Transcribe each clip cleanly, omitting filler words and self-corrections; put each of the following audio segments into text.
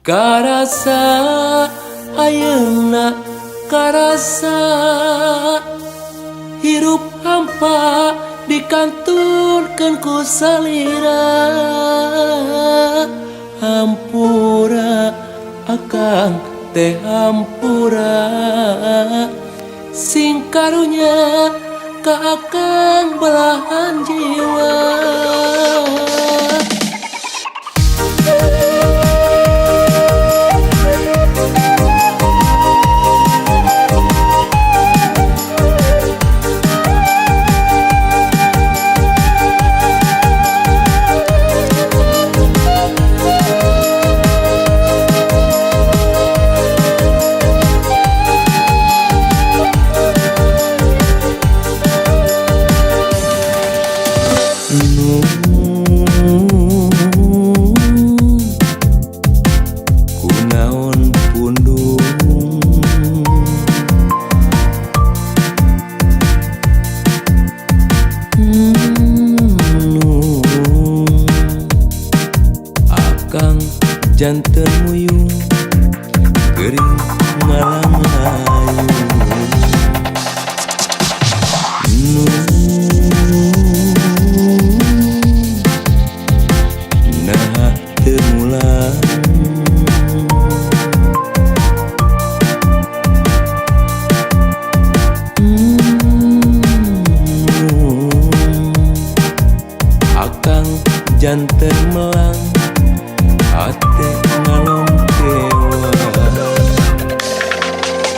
Karasa ayeuna karasa hirup hampa dikantunkeun ku salira. Hampura akang teh hampura, sing karunya ka akang belahan jiwa. Kunaon pundung akang janten muyung gering ngalang-layung. Nah teu mulang akang janten melang hate ngalongkewa.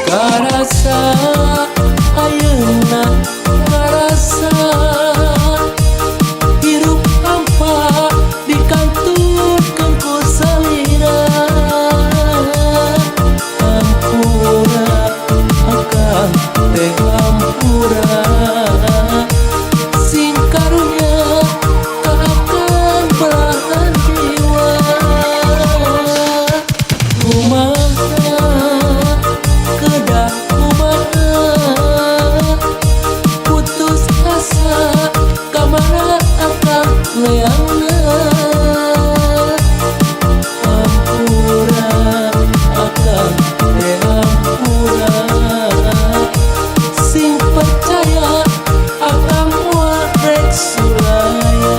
Karasa ayeuna karasa hirup hampa dikantunkeun ku salira. Hampura akang teh hampura, sing karunya ka akang belahan jiwa. Kumaha kedah kumaha putus asa kamana akang leangna. Hampura akang teh hampura, sing percaya akang moal rek sulaya.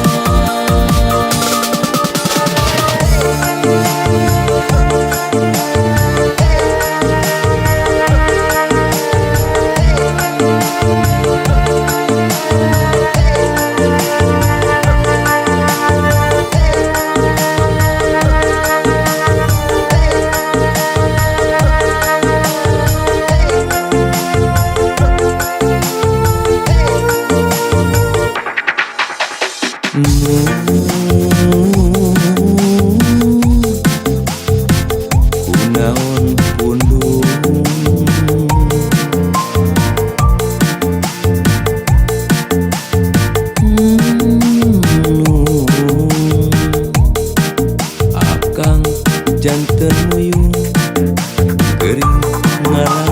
Kunaon pundung akang janten muyung gering ngalang.